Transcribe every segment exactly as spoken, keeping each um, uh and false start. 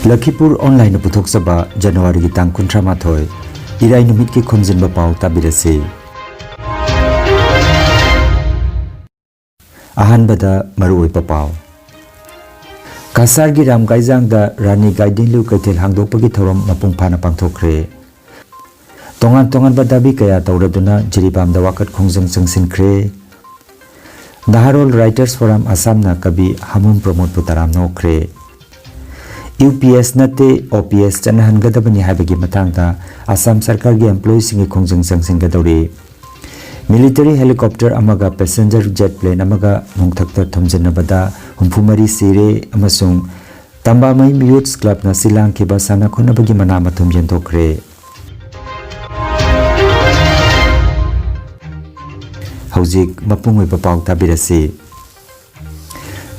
ꯂꯈꯤꯄꯨꯔ ꯑꯣꯟꯂꯥꯏꯟꯅ ꯄꯨꯊꯣꯛꯆꯕ ꯖꯅꯋꯥꯔꯤꯒꯤ ꯇꯥꯡ ꯀꯨꯟꯊ꯭ꯔꯥ ꯃꯥꯊꯣꯏ, ꯏꯔꯥꯏ ꯅꯨꯃꯤꯠꯀꯤ ꯈꯣꯝꯖꯤꯟꯕ ꯄꯥꯎ ꯇꯥꯕꯤꯔꯁꯤ꯫ ꯑꯍꯥꯟꯕꯗ ꯃꯔꯨꯑꯣꯏꯕ ꯄꯥꯎ꯫ ꯀꯁꯥꯔꯒꯤ ꯔꯥꯝꯒꯥꯏꯖꯥꯡꯗ ꯔꯥꯅꯤ ꯒꯥꯏꯗꯤꯟꯂꯨ ꯀꯩꯊꯦꯜ ꯍꯥꯡꯗꯣꯛꯄꯒꯤ ꯊꯧꯔꯝ ꯃꯄꯨꯡ ꯐꯥꯅ ꯄꯥꯡꯊꯣꯛꯈ꯭ꯔꯦ꯫ ꯇꯣꯉꯥꯟ ꯇꯣꯉꯥꯟꯕ ꯗꯥꯕꯤ ꯀꯌꯥ ꯇꯧꯔꯗꯨꯅ ꯖꯤꯔꯤꯕꯥꯝꯗ ꯋꯥꯀꯠ ꯈꯣꯡꯖꯪ ꯆꯪꯁꯤꯟꯈ꯭ꯔꯦ꯫ ꯅꯍꯥꯔꯣꯜ ꯔꯥꯏꯇꯔꯁ ꯐꯣꯔꯝ ꯑꯁꯥꯝꯅ ꯀꯕꯤ ꯍꯥꯃꯨꯝ ꯄ꯭ꯔꯃꯣꯗꯄꯨ ꯇꯔꯥꯝꯅ ꯑꯣꯛꯈ꯭ꯔꯦ꯫ ꯌꯨ ꯄꯤ ꯑꯦꯁ ꯅꯠꯇꯦ, ꯑꯣ ꯄꯤ ꯑꯦꯁ ꯆꯠꯅꯍꯟꯒꯗꯕꯅꯤ ꯍꯥꯏꯕꯒꯤ ꯃꯇꯥꯡꯗ ꯑꯁꯥꯝ ꯁꯔꯀꯥꯔꯒꯤ ꯑꯦꯝꯄ꯭ꯂꯣꯌꯤꯁꯤꯡꯒꯤ ꯈꯣꯡꯖꯪ ꯆꯪꯁꯤꯟꯒꯗꯧꯔꯤ꯫ ꯃꯤꯂꯤꯇꯔꯤ ꯍꯦꯂꯤꯀꯣꯞꯇꯔ ꯑꯃꯒ ꯄꯦꯁꯦꯟꯖꯔ ꯖꯦꯠ ꯄ꯭ꯂꯦꯟ ꯑꯃꯒ ꯅꯣꯡꯊꯛꯇ ꯊꯣꯝꯖꯤꯟꯅꯕꯗ ꯍꯨꯝꯐꯨ ꯃꯔꯤ ꯁꯤꯔꯦ ꯑꯃꯁꯨꯡ ꯇꯝꯕꯥꯃꯩ ꯌꯨꯊꯁ ꯀ꯭ꯂꯕꯅ ꯁꯤꯜ ꯂꯥꯡꯈꯤꯕ ꯁꯥꯟꯅ ꯈꯣꯠꯅꯕꯒꯤ ꯃꯅꯥ ꯃꯊꯨꯝ ꯌꯦꯟꯊꯣꯛꯈ꯭ꯔꯦ꯫ ꯍꯧꯖꯤꯛ ꯃꯄꯨꯡ ꯑꯣꯏꯕ ꯄꯥꯎ ꯇꯥꯕꯤꯔꯁꯤ꯫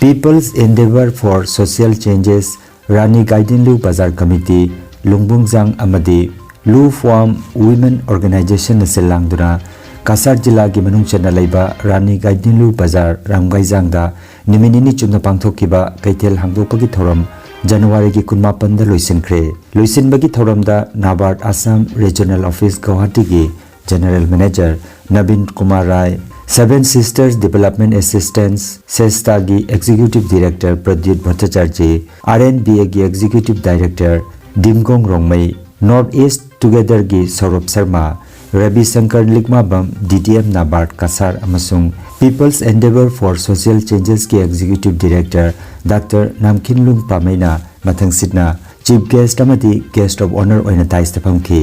People's Endeavour for Social Changes, ꯔꯥꯅꯤ ꯒꯥꯏꯗꯤꯟꯂꯨ ꯕꯖꯥꯔ ꯀꯃꯤꯇꯤ, ꯂꯨꯡꯕꯨꯡꯖꯥꯡ ꯑꯃꯗꯤ ꯂꯨ ꯐꯣꯝ ꯋꯤꯃꯦꯟ ꯑꯣꯔꯒꯅꯥꯏꯖꯦꯁꯟꯅ ꯁꯤꯜ ꯂꯥꯡꯗꯨꯅ ꯀꯁꯥꯔ ꯖꯤꯂꯥꯒꯤ ꯃꯅꯨꯡ ꯆꯟꯅ ꯂꯩꯕ ꯔꯥꯅꯤ ꯒꯥꯏꯗꯤꯟꯂꯨ ꯕꯖꯥꯔ ꯔꯥꯝꯒꯥꯏꯖꯥꯡꯗ ꯅꯨꯃꯤꯠ ꯅꯤꯅꯤ ꯆꯨꯞꯅ ꯄꯥꯡꯊꯣꯛꯈꯤꯕ ꯀꯩꯊꯦꯜ ꯍꯥꯡꯗꯣꯛꯄꯒꯤ ꯊꯧꯔꯝ ꯖꯅꯋꯥꯔꯤꯒꯤ ꯀꯨꯟꯃꯥꯄꯟꯗ ꯂꯣꯏꯁꯤꯟꯈ꯭ꯔꯦ꯫ ꯂꯣꯏꯁꯤꯟꯕꯒꯤ ꯊꯧꯔꯝꯗ ꯅꯥꯕꯥꯔꯗ ꯑꯁꯥꯝ ꯔꯤꯖꯅꯦꯜ ꯑꯣꯐꯤꯁ ꯒꯧꯍꯥꯇꯤꯒꯤ ꯖꯦꯅꯔꯦꯜ ꯃꯦꯅꯦꯖꯔ ꯅꯕꯤꯟ Kumar Rai, Seven Sisters Development Assistance ꯁꯦꯁꯇꯥꯒꯤ executive director Pradyut Bhattacharjee, R N B ꯑꯦꯒꯤ executive director Dimgong Rongmei, north east ꯇꯨꯒꯦꯗꯔꯒꯤ Saurav Sarma, Rabi Shankar Likmabam, D D M NABARD Kasar ꯑꯃꯁꯨꯡ People's Endeavour for Social Changesꯀꯤ ꯑꯦꯛꯖꯤꯀ꯭ꯌꯨꯇꯤꯚ ꯗꯤꯔꯦꯛꯇꯔ ꯗꯥꯛꯇꯔ ꯅꯥꯝꯈꯤꯟꯂꯨꯡ ꯄꯥꯃꯩꯅ ꯃꯊꯪꯁꯤꯠꯅ ꯆꯤꯐ ꯒꯦꯁ꯭ꯠ ꯑꯃꯗꯤ ꯒꯦꯁ꯭ꯠ ꯑꯣꯐ ꯑꯣꯅꯔ ꯑꯣꯏꯅ ꯗꯥꯏꯁꯇ ꯐꯝꯈꯤ꯫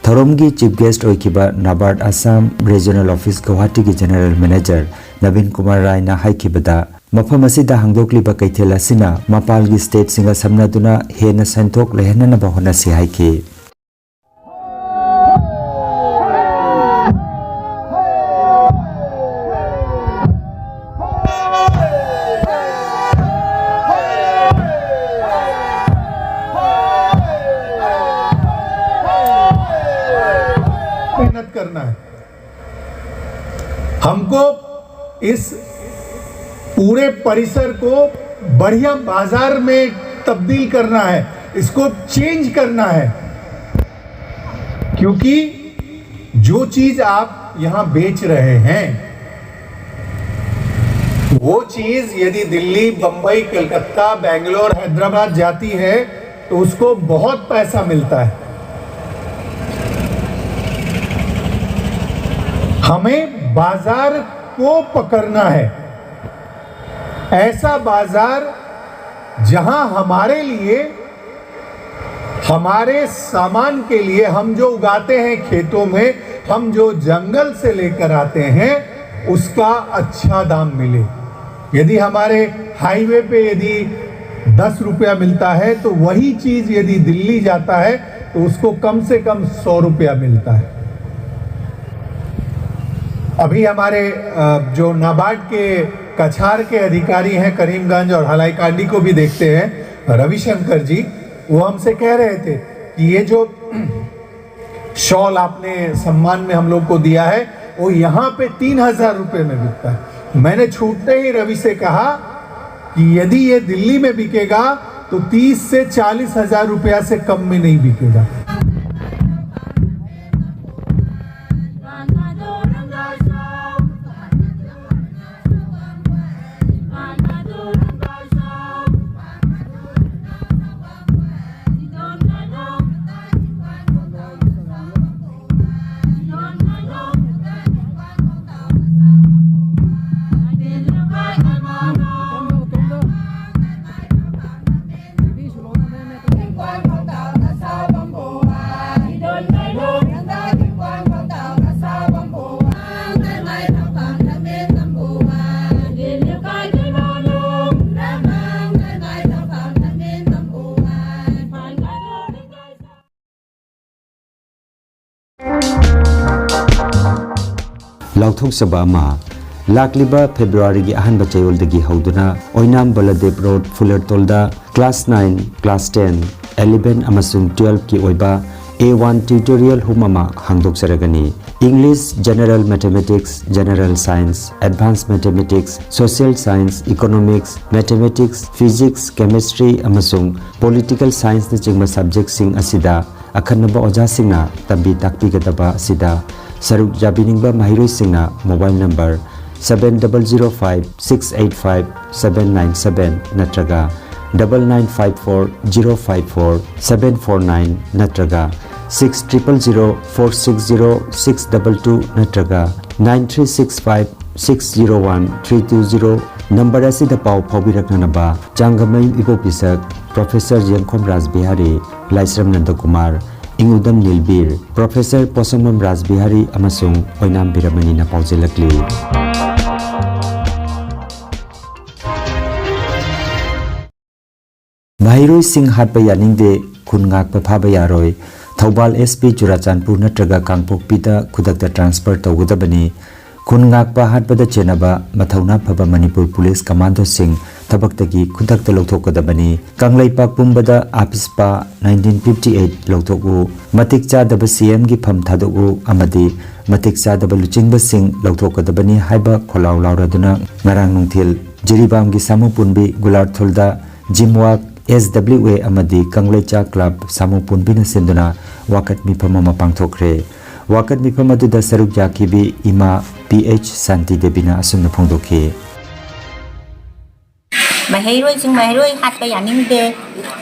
ꯊꯧꯔꯝꯒꯤ ꯆꯤꯐ ꯒꯦꯁ꯭ꯠ ꯑꯣꯏꯈꯤꯕ ꯅꯥꯕꯥꯔꯗ ꯑꯁꯥꯝ ꯔꯤꯖꯅꯦꯜ ꯑꯣꯐꯤꯁ ꯒꯧꯍꯥꯇꯤꯒꯤ ꯖꯦꯅꯔꯦꯜ ꯃꯦꯅꯦꯖꯔ ꯅꯕꯤꯟ ꯀꯨꯃꯥꯔ ꯔꯥꯏꯅ ꯍꯥꯏꯈꯤꯕꯗ, ꯃꯐꯝ ꯑꯁꯤꯗ ꯍꯥꯡꯗꯣꯛꯂꯤꯕ ꯀꯩꯊꯦꯜ ꯑꯁꯤꯅ ꯃꯄꯥꯟꯒꯤ ꯁ꯭ꯇꯦꯠꯁꯤꯡꯒ ꯁꯝꯅꯗꯨꯅ ꯍꯦꯟꯅ ꯁꯦꯟꯊꯣꯛ ꯂꯩꯍꯟꯅꯅꯕ ꯍꯣꯠꯅꯁꯤ ꯍꯥꯏꯈꯤ꯫ मेहनत करना है। हमको इस पूरे परिसर को बढ़िया बाजार में तब्दील करना है। इसको चेंज करना है, क्योंकि जो चीज आप यहां बेच रहे हैं, वो चीज यदि दिल्ली, बंबई, कलकत्ता, बेंगलोर, हैदराबाद जाती है, तो उसको बहुत पैसा मिलता है। हमें बाजार को पकड़ना है, ऐसा बाजार जहां हमारे लिए, हमारे सामान के लिए, हम जो उगाते हैं खेतों में, हम जो जंगल से लेकर आते हैं, उसका अच्छा दाम मिले। यदि हमारे हाईवे पे यदि दस रुपया मिलता है, तो वही चीज यदि दिल्ली जाता है, तो उसको कम से कम सौ रुपया मिलता है। अभी हमारे, अ, जो नाबार्ड के कछार के अधिकारी हैं करीमगंज और हलाईकांडी को भी देखते हैं, रविशंकर जी, वो हमसे कह रहे थे कि ये जो शॉल आपने सम्मान में हम लोग को दिया है, वो यहाँ पे तीन हजार रुपये में बिकता है। मैंने छूटते ही रवि से कहा कि यदि ये दिल्ली में बिकेगा, तो तीस से चालीस हजार रुपया से कम में नहीं बिकेगा। ꯂꯥꯎꯊꯣꯛꯆꯕ ꯑꯃ꯫ ꯂꯥꯛꯂꯤꯕ ꯐꯦꯕ꯭ꯔꯨꯋꯥꯔꯤꯒꯤ ꯑꯍꯥꯟꯕ ꯆꯌꯣꯜꯗꯒꯤ ꯍꯧꯗꯨꯅ ꯑꯣꯏꯅꯥꯝ ꯕꯂꯗꯦꯕ ꯔꯣꯗ, ꯐꯨꯂꯔꯇꯣꯜꯗ class nine, class ten, eleven ꯑꯃꯁꯨꯡ ꯇꯨꯋꯦꯜꯐꯀꯤ ꯑꯣꯏꯕ A one tutorial room ꯑꯃ ꯍꯥꯡꯗꯣꯛꯆꯔꯒꯅꯤ꯫ English, General Mathematics, General Science, Advanced Mathematics, Social Science, Economics, Mathematics, Physics, Chemistry ꯑꯃꯁꯨꯡ Political Scienceꯅꯆꯤꯡꯕ subjectꯁꯤꯡ ꯑꯁꯤꯗ ꯑꯈꯟꯅꯕ ꯑꯣꯖꯥꯁꯤꯡꯅ ꯇꯝꯕꯤ ꯇꯥꯛꯄꯤꯒꯗꯕ ꯑꯁꯤꯗ ꯁꯔꯨꯛ ꯌꯥꯕꯤꯅꯤꯡꯕ ꯃꯍꯩꯔꯣꯏꯁꯤꯡꯅ mobile number seven double zero five six eight five seven nine seven ꯅꯠꯇ꯭ꯔꯒ double nine five four zero five four seven four nine ꯅꯠꯇ꯭ꯔꯒ six triple zero four six zero six double two ꯅꯠꯇ꯭ꯔꯒ nine three six five six zero one three two zero number ꯑꯁꯤꯗ ꯄꯥꯎ ꯐꯥꯎꯕꯤꯔꯛꯅꯅꯕ ꯆꯥꯡꯒꯃꯌꯨꯝ ꯏꯕꯣꯕꯤꯁꯛ Professor ꯌꯦꯡꯈꯣꯝ ꯔꯥꯖꯕꯤꯍꯥꯔꯤ, ꯂꯥꯏꯁ꯭ꯔꯝ ꯅꯟꯗꯀꯨꯃꯥꯔ, ꯏꯪꯎꯗꯝ ꯅꯤꯜꯕꯤꯔ, Professor ꯄꯣꯁꯪꯕꯝ ꯔꯥꯖꯕꯤꯍꯥꯔꯤ ꯑꯃꯁꯨꯡ ꯑꯣꯏꯅꯥꯝ ꯕꯤꯔꯃꯅꯤꯅ ꯄꯥꯎꯖꯦꯜꯂꯛꯂꯤ꯫ ꯃꯍꯩꯔꯣꯏꯁꯤꯡ ꯍꯥꯠꯄ ꯌꯥꯅꯤꯡꯗꯦ, ꯈꯨꯟ ꯉꯥꯛꯄ ꯐꯥꯕ ꯌꯥꯔꯣꯏ꯫ ꯊꯧꯕꯥꯜ S P ꯆꯨꯔꯥꯆꯥꯟꯄꯨꯔ ꯅꯠꯇ꯭ꯔꯒ ꯀꯥꯡꯄꯣꯛꯄꯤꯗ ꯈꯨꯗꯛꯇ transfer ꯇꯧꯒꯗꯕꯅꯤ꯫ ꯈꯨꯟ ꯉꯥꯛꯄ ꯍꯥꯠꯄꯗ ꯆꯦꯟꯅꯕ ꯃꯊꯧꯅꯥ ꯐꯕ ꯃꯅꯤꯄꯨꯔ ꯄꯨꯂꯤꯁ commandoꯁꯤꯡ ꯊꯕꯛꯇꯒꯤ ꯈꯨꯗꯛꯇ ꯂꯧꯊꯣꯛꯀꯗꯕꯅꯤ꯫ ꯀꯪꯂꯩꯄꯥꯛ ꯄꯨꯝꯕꯗ AFSPA nineteen fifty eight ꯂꯧꯊꯣꯛꯎ, ꯃꯇꯤꯛ ꯆꯥꯗꯕ C Mꯒꯤ ꯐꯝ ꯊꯥꯗꯣꯛꯎ ꯑꯃꯗꯤ ꯃꯇꯤꯛ ꯆꯥꯗꯕ ꯂꯨꯆꯤꯡꯕꯁꯤꯡ ꯂꯧꯊꯣꯛꯀꯗꯕꯅꯤ ꯍꯥꯏꯕ ꯈꯣꯜꯂꯥꯎ ꯂꯥꯎꯔꯗꯨꯅ ꯉꯔꯥꯡ ꯅꯨꯡꯊꯤꯜ ꯖꯤꯔꯤꯕꯥꯝꯒꯤ ꯁꯥꯃꯨ ꯄꯨꯟꯕꯤ ꯒꯨꯂꯥꯔꯊꯣꯜꯗ ꯖꯤꯝꯋꯥꯛ, S W A ꯑꯃꯗꯤ ꯀꯪꯂꯩꯆꯥ ꯀ꯭ꯂꯕ ꯁꯥꯃꯨ ꯄꯨꯟꯕꯤꯅ ꯁꯤꯟꯗꯨꯅ ꯋꯥꯀꯠ ꯃꯤꯐꯝ ꯑꯃ ꯄꯥꯡꯊꯣꯛꯈ꯭ꯔꯦ꯫ ꯋꯥꯀꯠ ꯃꯤꯐꯝ ꯑꯗꯨꯗ ꯁꯔꯨꯛ ꯌꯥꯈꯤꯕꯤ ꯏꯃꯥ P H ꯁꯥꯟꯇꯤ ꯗꯦꯕꯤꯅ ꯑꯁꯨꯝꯅ ꯐꯣꯡꯗꯣꯛꯈꯤ꯫ ꯃꯍꯩꯔꯣꯏꯁꯤꯡ, ꯃꯍꯩꯔꯣꯏ ꯍꯥꯠꯄ ꯌꯥꯅꯤꯡꯗꯦ,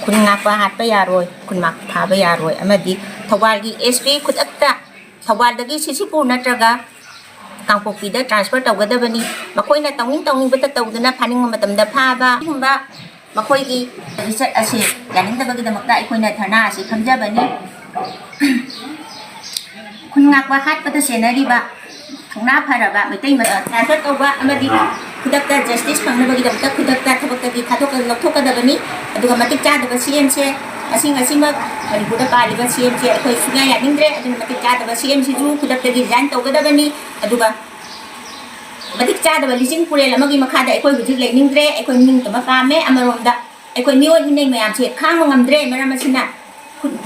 ꯈꯨꯟ ꯉꯥꯛꯄ ꯍꯥꯠꯄ ꯌꯥꯔꯣꯏ, ꯈꯨꯟ ꯉꯥꯛꯄ ꯐꯥꯕ ꯌꯥꯔꯣꯏ ꯑꯃꯗꯤ ꯊꯧꯕꯥꯜꯒꯤ S P ꯈꯨꯗꯛꯇ ꯊꯧꯕꯥꯜꯗꯒꯤ ꯁꯤꯁꯤꯄꯨꯔ ꯅꯠꯇ꯭ꯔꯒ ꯀꯥꯡꯄꯣꯛꯄꯤꯗ transfer ꯇꯧꯒꯗꯕꯅꯤ꯫ ꯃꯈꯣꯏꯅ ꯇꯧꯅꯤꯡ ꯇꯧꯅꯤꯡꯕꯇ ꯇꯧꯗꯨꯅ ꯐꯥꯅꯤꯡꯕ ꯃꯇꯝꯗ ꯐꯥꯕ, ꯑꯁꯤꯒꯨꯝꯕ ꯃꯈꯣꯏꯒꯤ ꯂꯤꯆꯠ ꯑꯁꯤ ꯌꯥꯅꯤꯡꯗꯕꯒꯤꯗꯃꯛꯇ ꯑꯩꯈꯣꯏꯅ ꯙꯔꯅꯥ ꯑꯁꯤ ꯐꯝꯖꯕꯅꯤ꯫ ꯈꯨꯟ ꯉꯥꯛꯄ ꯍꯥꯠꯄꯗ ꯆꯦꯟꯅꯔꯤꯕ ꯊꯧꯅꯥ ꯐꯔꯕ ꯃꯩꯇꯩ ꯃ-, transfer ꯇꯧꯕ ꯑꯃꯗꯤ ꯈꯨꯗꯛꯇ justice ꯐꯪꯅꯕꯒꯤꯗꯃꯛꯇ ꯈꯨꯗꯛꯇ ꯊꯕꯛꯇꯒꯤ ꯊꯥꯗꯣꯛ-, ꯂꯧꯊꯣꯛꯀꯗꯕꯅꯤ꯫ ꯑꯗꯨꯒ ꯃꯇꯤꯛ ꯆꯥꯗꯕ C Mꯁꯦ, ꯉꯁꯤ ꯉꯁꯤꯃꯛ ꯃꯅꯤꯄꯨꯔꯗ ꯄꯥꯜꯂꯤꯕ C Mꯁꯦ ꯑꯩꯈꯣꯏ ꯁꯨꯡꯌꯥ ꯌꯥꯅꯤꯡꯗ꯭ꯔꯦ꯫ ꯑꯗꯨꯅ ꯃꯇꯤꯛ ꯆꯥꯗꯕ C Mꯁꯤꯁꯨ ꯈꯨꯗꯛꯇꯒꯤ resign ꯇꯧꯒꯗꯕꯅꯤ꯫ ꯑꯗꯨꯒ ꯃꯇꯤꯛ ꯆꯥꯗꯕ ꯂꯤꯆꯤꯡ ꯄꯨꯔꯦꯜ ꯑꯃꯒꯤ ꯃꯈꯥꯗ ꯑꯩꯈꯣꯏ ꯍꯧꯖꯤꯛ ꯂꯩꯅꯤꯡꯗ꯭ꯔꯦ꯫ ꯑꯩꯈꯣꯏ ꯅꯤꯡꯇꯝꯕ ꯄꯥꯝꯃꯦ꯫ ꯑꯃꯔꯣꯝꯗ ꯑꯩꯈꯣꯏ ꯃꯤꯑꯣꯠ ꯃꯤꯅꯩ ꯃꯌꯥꯝꯁꯦ ꯈꯥꯡꯕ ꯉꯝꯗ꯭ꯔꯦ꯫ ꯃꯔꯝ ꯑꯁꯤꯅ ꯈꯨ-,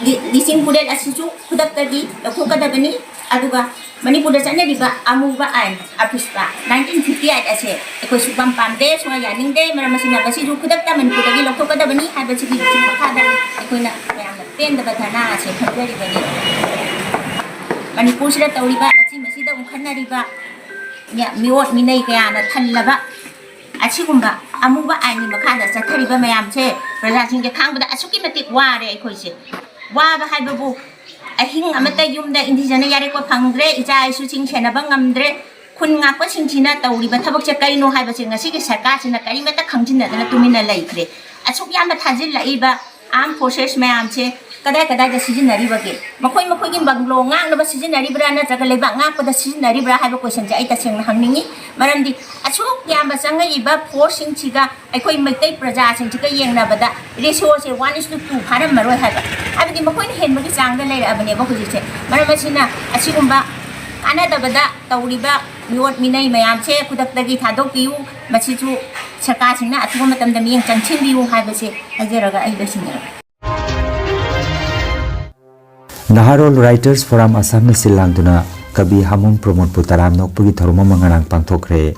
ꯂꯤꯁꯤꯡ ꯄꯨꯔꯦꯜ ꯑꯁꯤꯁꯨ ꯈꯨꯗꯛꯇꯒꯤ ꯂꯧꯊꯣꯛꯀꯗꯕꯅꯤ꯫ ꯑꯗꯨꯒ ꯃꯅꯤꯄꯨꯔꯗ ꯆꯠꯅꯔꯤꯕ ꯑꯃꯨꯕ ꯑꯥꯏꯟ, ꯑꯄꯨꯁꯄꯥ nineteen fifty eight ꯑꯁꯦ ꯑꯩꯈꯣꯏ ꯁꯨꯛꯄꯥꯝ ꯄꯥꯝꯗꯦ, ꯁꯨꯛꯌꯥ ꯌꯥꯅꯤꯡꯗꯦ꯫ ꯃꯔꯝ ꯑꯁꯤꯅ ꯃꯁꯤꯁꯨ ꯈꯨꯗꯛꯇ ꯃꯅꯤꯄꯨꯔꯗꯒꯤ ꯂꯧꯊꯣꯛꯀꯗꯕꯅꯤ ꯍꯥꯏꯕꯁꯤꯒꯤ ꯃꯈꯥꯗ ꯑꯩꯈꯣꯏꯅ ꯃꯌꯥꯝꯅ ꯄꯦꯟꯗꯕ ꯙꯔꯅꯥ ꯑꯁꯦ ꯐꯣꯡꯖꯔꯤꯕꯅꯤ꯫ ꯃꯅꯤꯄꯨꯔꯁꯤꯗ ꯇꯧꯔꯤꯕ ꯃꯆꯤ ꯃꯆꯤꯗ ꯎꯪꯈꯠꯅꯔꯤꯕ ꯃꯤꯑꯣꯠ ꯃꯤꯅꯩ ꯀꯌꯥꯅ ꯊꯜꯂꯕ ꯑꯁꯤꯒꯨꯝꯕ ꯑꯃꯨꯕ ꯑꯥꯏꯟꯒꯤ ꯃꯈꯥꯗ ꯆꯠꯊꯔꯤꯕ ꯃꯌꯥꯝꯁꯦ ꯄ꯭ꯔꯖꯥꯁꯤꯡꯁꯦ ꯈꯥꯡꯕꯗ ꯑꯁꯨꯛꯀꯤ ꯃꯇꯤꯛ ꯋꯥꯔꯦ ꯑꯩꯈꯣꯏꯁꯦ꯫ ꯋꯥꯕ ꯍꯥꯏꯕꯕꯨ ꯑꯍꯤꯡ ꯑꯃꯠꯇ ꯌꯨꯝꯗ ꯏꯟꯗꯤꯖꯅ ꯌꯥꯔꯦꯛꯄ ꯐꯪꯗ꯭ꯔꯦ, ꯏꯆꯥ ꯏꯁꯨꯁꯤꯡ ꯁꯦꯟꯅꯕ ꯉꯝꯗ꯭ꯔꯦ꯫ ꯈꯨꯟ ꯉꯥꯛꯄꯁꯤꯡꯁꯤꯅ ꯇꯧꯔꯤꯕ ꯊꯕꯛꯁꯦ ꯀꯔꯤꯅꯣ ꯍꯥꯏꯕꯁꯦ ꯉꯁꯤꯒꯤ ꯁꯔꯀꯥꯔꯁꯤꯅ ꯀꯔꯤꯃꯠꯇ ꯈꯪꯖꯤꯟꯅꯗꯅ ꯇꯨꯃꯤꯟꯅ ꯂꯩꯈ꯭ꯔꯦ꯫ ꯑꯁꯨꯛ ꯌꯥꯝꯅ ꯊꯥꯖꯤꯜꯂꯛꯏꯕ armed forces ꯃꯌꯥꯝꯁꯦ ꯀꯗꯥꯏ ꯀꯗꯥꯏꯗ ꯁꯤꯖꯤꯟꯅꯔꯤꯕꯒꯦ? ꯃꯈꯣꯏ ꯃꯈꯣꯏꯒꯤ ꯕꯪꯒ꯭ꯂꯣ ꯉꯥꯛꯅꯕ ꯁꯤꯖꯤꯟꯅꯔꯤꯕ꯭ꯔꯥ, ꯅꯠꯇ꯭ꯔꯒ ꯂꯩꯕꯥꯛ ꯉꯥꯛꯄꯗ ꯁꯤꯖꯤꯟꯅꯔꯤꯕ꯭ꯔꯥ ꯍꯥꯏꯕ questionꯁꯦ ꯑꯩ ꯇꯁꯦꯡꯅ ꯍꯪꯅꯤꯡꯉꯤ꯫ ꯃꯔꯝꯗꯤ ꯑꯁꯨꯛ ꯌꯥꯝꯕ ꯆꯪꯉꯛꯏꯕ forceꯁꯤꯡꯁꯤꯒ ꯑꯩꯈꯣꯏ Meitei ꯄ꯭ꯔꯖꯥꯁꯤꯡꯁꯤꯒ ꯌꯦꯡꯅꯕꯗ ratioꯁꯦ one is to two ꯐꯥꯔꯝꯃꯔꯣꯏ ꯍꯥꯏꯕ꯫ ꯍꯥꯏꯕꯗꯤ ꯃꯈꯣꯏꯅ ꯍꯦꯟꯕꯒꯤ ꯆꯥꯡꯗ ꯂꯩꯔꯛꯑꯕꯅꯦꯕ ꯍꯧꯖꯤꯛꯁꯦ꯫ ꯃꯔꯝ ꯑꯁꯤꯅ ꯑꯁꯤꯒꯨꯝꯕ ꯀꯥꯟꯅꯗꯕꯗ ꯇꯧꯔꯤꯕ ꯃꯤꯑꯣꯠ ꯃꯤꯅꯩ ꯃꯌꯥꯝꯁꯦ ꯈꯨꯗꯛꯇꯒꯤ ꯊꯥꯗꯣꯛꯄꯤꯌꯨ꯫ ꯃꯁꯤꯁꯨ ꯁꯔꯀꯥꯔꯁꯤꯡꯅ ꯑꯊꯨꯕ ꯃꯇꯝꯗ ꯃꯤꯠꯌꯦꯡ ꯆꯪꯁꯤꯟꯕꯤꯌꯨ ꯍꯥꯏꯕꯁꯦ ꯍꯥꯏꯖꯔꯒ ꯑꯩ ꯂꯣꯏꯁꯤꯟꯖꯔꯒꯦ꯫ ꯅꯍꯥꯔꯣꯜ Writers Forum Assam ꯅ ꯁꯤꯜ ꯂꯥꯡꯗꯨꯅ ꯀꯕꯤ ꯍꯥꯃꯣꯝ ꯄ꯭ꯔꯃꯣꯗꯄꯨ ꯇꯔꯥꯝꯅ ꯑꯣꯛꯄꯒꯤ ꯊꯧꯔꯝ ꯑꯃ ꯉꯔꯥꯡ ꯄꯥꯡꯊꯣꯛꯈ꯭ꯔꯦ꯫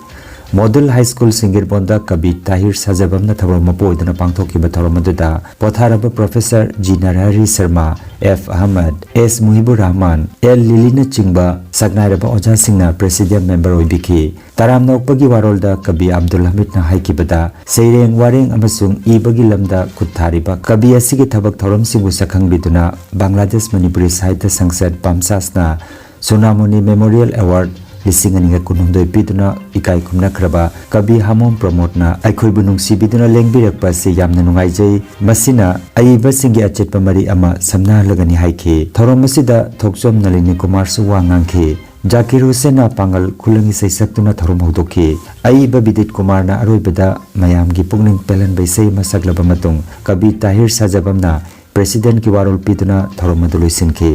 Model High School ꯁꯤꯡꯒꯤꯔꯕꯣꯟꯗ ꯀꯕꯤ ꯇꯥꯍꯤꯔ ꯁꯥꯖꯕꯝꯅ ꯊꯧꯔꯝ ꯃꯄꯨ ꯑꯣꯏꯗꯨꯅ ꯄꯥꯡꯊꯣꯛꯈꯤꯕ ꯊꯧꯔꯝ ꯑꯗꯨꯗ ꯄꯣꯊꯥꯔꯕ Professor G ꯅꯔꯍꯔꯤ Sharma, F Ahmad, S ꯃꯨꯍꯤꯕꯨꯔ Rahman, L ꯂꯤꯂꯤꯅꯆꯤꯡꯕ ꯁꯛꯅꯥꯏꯔꯕ ꯑꯣꯖꯥꯁꯤꯡꯅ Presidium Member ꯑꯣꯏꯕꯤꯈꯤ꯫ ꯇꯔꯥꯝꯅ ꯑꯣꯛꯄꯒꯤ ꯋꯥꯔꯣꯜꯗ ꯀꯕꯤ ꯑꯕꯗꯨꯜ ꯍꯃꯤꯗꯅ ꯍꯥꯏꯈꯤꯕꯗ, ꯁꯩꯔꯦꯡ, ꯋꯥꯔꯦꯡ ꯑꯃꯁꯨꯡ ꯏꯕꯒꯤ ꯂꯝꯗ ꯈꯨꯠ ꯊꯥꯔꯤꯕ ꯀꯕꯤ ꯑꯁꯤꯒꯤ ꯊꯕꯛ ꯊꯧꯔꯝꯁꯤꯡꯕꯨ ꯁꯛꯈꯪꯕꯤꯗꯨꯅ ꯕꯪꯒ꯭ꯂꯥꯗꯦꯁ ꯃꯅꯤꯄꯨꯔꯤ ꯁꯥꯍꯤꯇ꯭ꯌ ꯁꯪꯁꯗ, ꯕꯥꯝꯁꯥꯁꯅ ꯁꯣꯅꯥꯃꯣꯅꯤ Memorial Award ꯂꯤꯁꯤꯡ ꯑꯅꯤꯒ ꯀꯨꯟꯍꯨꯝꯗꯣꯏ ꯄꯤꯗꯨꯅ ꯏꯀꯥꯏ ꯈꯨꯝꯅꯈ꯭ꯔꯕ ꯀꯕꯤ ꯍꯥꯃꯣꯝ ꯄ꯭ꯔꯃꯣꯗꯅ ꯑꯩꯈꯣꯏꯕꯨ ꯅꯨꯡꯁꯤꯕꯤꯗꯨꯅ ꯂꯦꯡꯕꯤꯔꯛꯄ ꯑꯁꯤ ꯌꯥꯝꯅ ꯅꯨꯡꯉꯥꯏꯖꯩ꯫ ꯃꯁꯤꯅ ꯑꯏꯕꯁꯤꯡꯒꯤ ꯑꯆꯦꯠꯄ ꯃꯔꯤ ꯑꯃ ꯁꯝꯅꯍꯜꯂꯒꯅꯤ ꯍꯥꯏꯈꯤ꯫ ꯊꯧꯔꯝ ꯑꯁꯤꯗ ꯊꯣꯛꯆꯣꯝ ꯅꯂꯤꯅꯤ ꯀꯨꯃꯥꯔꯁꯨ ꯋꯥ ꯉꯥꯡꯈꯤ꯫ ꯖꯥꯀꯤꯔ ꯍꯨꯁꯦꯟꯅ ꯄꯥꯡꯒꯜ ꯈꯨꯂꯪ ꯏꯁꯩ ꯁꯛꯇꯨꯅ ꯊꯧꯔꯝ ꯍꯧꯗꯣꯛꯈꯤ꯫ ꯑꯏꯕ ꯕꯤꯗꯤꯠ ꯀꯨꯃꯥꯔꯅ ꯑꯔꯣꯏꯕꯗ ꯃꯌꯥꯝꯒꯤ ꯄꯨꯛꯅꯤꯡ ꯄꯦꯜꯍꯟꯕ ꯏꯁꯩ ꯑꯃ ꯁꯛꯂꯕ ꯃꯇꯨꯡ ꯀꯕꯤ ꯇꯥꯍꯤꯔ ꯁꯥꯖꯕꯝꯅ President ꯀꯤ ꯋꯥꯔꯣꯜ ꯄꯤꯗꯨꯅ ꯊꯧꯔꯝ ꯑꯗꯨ ꯂꯣꯏꯁꯤꯟꯈꯤ꯫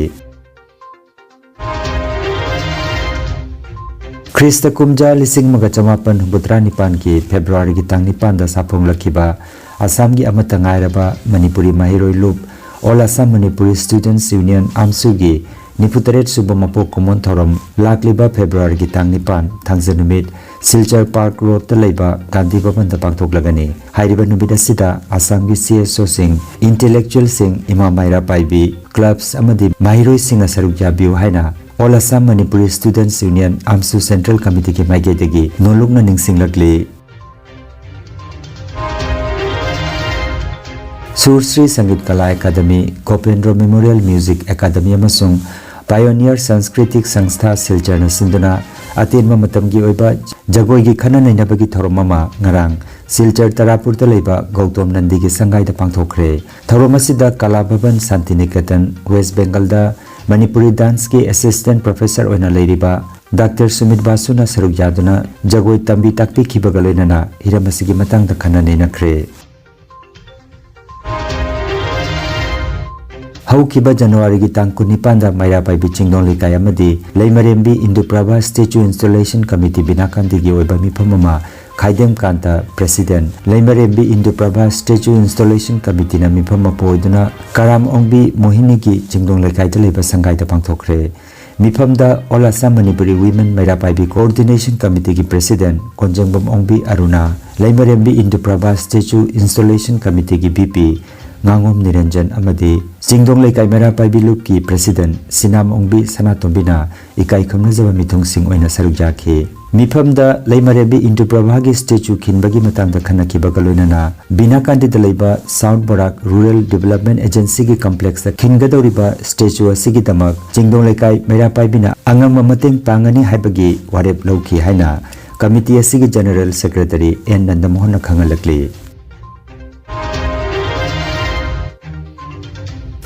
ꯈ꯭ꯔꯤꯁꯇ ꯀꯨꯝꯖꯥ ꯂꯤꯁꯤꯡ ꯑꯃꯒ ꯆꯃꯥꯄꯟ ꯍꯨꯝꯐꯨꯇꯔꯥ ꯅꯤꯄꯥꯟꯒꯤ February ꯒꯤ ꯇꯥꯡ ꯅꯤꯄꯥꯟꯗ ꯁꯥꯐꯣꯡꯂꯛꯈꯤꯕ ꯑꯁꯥꯝꯒꯤ ꯑꯃꯠꯇ ꯉꯥꯏꯔꯕ ꯃꯅꯤꯄꯨꯔꯤ ꯃꯍꯩꯔꯣꯏ ꯂꯨꯞ All Assam Manipuri Students Union, AMSU ꯒꯤ ꯅꯤꯐꯨꯇꯔꯦꯠ ꯁꯨꯕ ꯃꯄꯣꯛ ꯀꯨꯝꯑꯣꯟ ꯊꯧꯔꯝ ꯂꯥꯛꯂꯤꯕ February ꯒꯤ ꯇꯥꯡ ꯅꯤꯄꯥꯟ, ꯊꯥꯡꯖ ꯅꯨꯃꯤꯠ, ꯁꯤꯜꯆꯔ Park Road ꯇ ꯂꯩꯕ ꯒꯥꯟꯙꯤ ꯚꯕꯟꯗ ꯄꯥꯡꯊꯣꯛꯂꯒꯅꯤ꯫ ꯍꯥꯏꯔꯤꯕ ꯅꯨꯃꯤꯠ ꯑꯁꯤꯗ ꯑꯁꯥꯝꯒꯤ CSO ꯁꯤꯡ, intellectual ꯁꯤꯡ, ꯏꯃꯥ ꯃꯥꯏꯔꯥ ꯄꯥꯏꯕꯤ, clubs ꯑꯃꯗꯤ ꯃꯍꯩꯔꯣꯏꯁꯤꯡꯅ ꯁꯔꯨꯛ ꯌꯥꯕꯤꯌꯨ ꯍꯥꯏꯅ All Assam Manipuri Students Union, AMSU Central Committee ꯒꯤ ꯃꯥꯏꯀꯩꯗꯒꯤ ꯅꯣꯜꯂꯨꯛꯅ ꯅꯤꯡꯁꯤꯡꯂꯛꯂꯤ꯫ ꯁꯨꯔ ꯁ꯭ꯔꯤ ꯁꯪꯒꯤꯠ ꯀꯂꯥ ꯑꯦꯀꯥꯗꯃꯤ, ꯒꯣꯄꯦꯟꯗ꯭ꯔꯣ ꯃꯦꯃꯣꯔꯤꯌꯦꯜ ꯃ꯭ꯌꯨꯖꯤꯛ ꯑꯦꯀꯥꯗꯃꯤ ꯑꯃꯁꯨꯡ ꯄꯥꯏꯑꯣꯅꯤꯌꯔ ꯁꯪꯁꯀ꯭ꯔꯤꯇꯤꯛ ꯁꯪꯁꯊꯥ ꯁꯤꯜꯆꯔꯅ ꯁꯤꯟꯗꯨꯅ ꯑꯇꯦꯟꯕ ꯃꯇꯝꯒꯤ ꯑꯣꯏꯕ ꯖꯒꯣꯏꯒꯤ ꯈꯟꯅ ꯅꯩꯅꯕꯒꯤ ꯊꯧꯔꯝ ꯑꯃ ꯉꯔꯥꯡ ꯁꯤꯜꯆꯔ ꯇꯔꯥꯄꯨꯔꯗ ꯂꯩꯕ ꯒꯧꯇꯝ ꯅꯟꯗꯤꯒꯤ ꯁꯪꯒꯥꯏꯗ ꯄꯥꯡꯊꯣꯛꯈ꯭ꯔꯦ꯫ ꯊꯧꯔꯝ ꯑꯁꯤꯗ ꯀꯂꯥ ꯚꯕꯟ ꯁꯥꯟꯇꯤꯅꯤꯀꯦꯇꯟ, ꯋꯦꯁ ꯕꯦꯡꯒꯜꯗ ꯃꯅꯤꯄꯨꯔꯤ ꯗꯥꯟꯁꯀꯤ assistant professor ꯑꯣꯏꯅ ꯂꯩꯔꯤꯕ ꯗꯥꯛꯇꯔ ꯁꯨꯃꯤꯠ ꯕꯥꯁꯨꯅ ꯁꯔꯨꯛ ꯌꯥꯗꯨꯅ ꯖꯒꯣꯏ ꯇꯝꯕꯤ ꯇꯥꯛꯄꯤꯈꯤꯕꯒ ꯂꯣꯏꯅꯅ ꯍꯤꯔꯝ ꯑꯁꯤꯒꯤ ꯃꯇꯥꯡꯗ ꯈꯟꯅ ꯅꯩꯅꯈ꯭ꯔꯦ꯫ ꯍꯧꯈꯤꯕ ꯖꯅꯋꯥꯔꯤꯒꯤ ꯇꯥꯡ ꯀꯨꯟꯅꯤꯄꯥꯟꯗ ꯃꯩꯔꯥ ꯄꯥꯏꯕꯤ ꯆꯤꯡꯗꯣꯡ ꯂꯩꯀꯥꯏ ꯑꯃꯗꯤ ꯂꯩꯃꯔꯦꯝꯕꯤ ꯏꯟꯗꯨꯄ꯭ꯔꯚꯥ Statue Installation Committee ꯕꯤꯅꯥꯀꯥꯟꯗꯤꯒꯤ ꯑꯣꯏꯕ ꯃꯤꯐꯝ ꯑꯃ ꯈꯥꯏꯗꯦꯝ ꯀꯥꯟꯇ, President, ꯂꯩꯃꯔꯦꯝꯕꯤ ꯏꯟꯗꯨꯄ꯭ꯔꯚꯥ Statue Installation Committee ꯅ ꯃꯤꯐꯝ ꯃꯄꯨ ꯑꯣꯏꯗꯨꯅ ꯀꯔꯥꯝ ꯑꯣꯡꯕꯤ ꯃꯣꯍꯤꯅꯤꯒꯤ ꯆꯤꯡꯗꯣꯡ ꯂꯩꯀꯥꯏꯗ ꯂꯩꯕ ꯁꯪꯒꯥꯏꯗ ꯄꯥꯡꯊꯣꯛꯈ꯭ꯔꯦ꯫ ꯃꯤꯐꯝꯗ All Assam Manipuri Women ꯃꯩꯔꯥ ꯄꯥꯏꯕꯤ Coordination Committee ꯒꯤ President ꯀꯣꯟꯖꯦꯡꯕꯝ ꯑꯣꯡꯕꯤ ꯑꯔꯨꯅꯥ, ꯂꯩꯃꯔꯦꯝꯕꯤ ꯏꯟꯗꯨꯄ꯭ꯔꯚꯥ Statue Installation Committee ꯒꯤ VP ꯉꯥꯉꯣꯝ ꯅꯤꯔꯟꯖꯟ ꯑꯃꯗꯤ ꯆꯤꯡꯗꯣꯡ ꯂꯩꯀꯥꯏ ꯃꯩꯔꯥ ꯄꯥꯏꯕꯤ ꯂꯨꯞꯀꯤ President ꯁꯤꯅꯥꯝ ꯑꯣꯡꯕꯤ ꯁꯅꯥꯇꯣꯝꯕꯤꯅ ꯏꯀꯥꯏ ꯈꯨꯝꯅꯖꯕ ꯃꯤꯊꯨꯡꯁꯤꯡ ꯑꯣꯏꯅ ꯁꯔꯨꯛ ꯌꯥꯈꯤ꯫ ꯃꯤꯐꯝꯗ ꯂꯩꯃꯔꯦꯝꯕꯤ ꯏꯟꯗꯨꯄ꯭ꯔꯚꯥꯒꯤ statue ꯈꯤꯟꯕꯒꯤ ꯃꯇꯥꯡꯗ ꯈꯟꯅꯈꯤꯕꯒ ꯂꯣꯏꯅꯅ ꯕꯤꯅꯥꯀꯥꯟꯗꯤꯗ ꯂꯩꯕ South Barak Rural Development Agency ꯒꯤ complex ꯇ ꯈꯤꯟꯒꯗꯧꯔꯤꯕ statue ꯑꯁꯤꯒꯤꯗꯃꯛ ꯆꯤꯡꯗꯣꯡ ꯂꯩꯀꯥꯏ ꯃꯩꯔꯥ ꯄꯥꯏꯕꯤꯅ ꯑꯉꯝꯕ ꯃꯇꯦꯡ ꯄꯥꯡꯒꯅꯤ ꯍꯥꯏꯕꯒꯤ ꯋꯥꯔꯦꯞ ꯂꯧꯈꯤ ꯍꯥꯏꯅ committee ꯑꯁꯤꯒꯤ General Secretary ꯑꯦꯟ ꯅꯟꯗꯃꯣꯍꯟꯅ ꯈꯪꯍꯜꯂꯛꯂꯤ꯫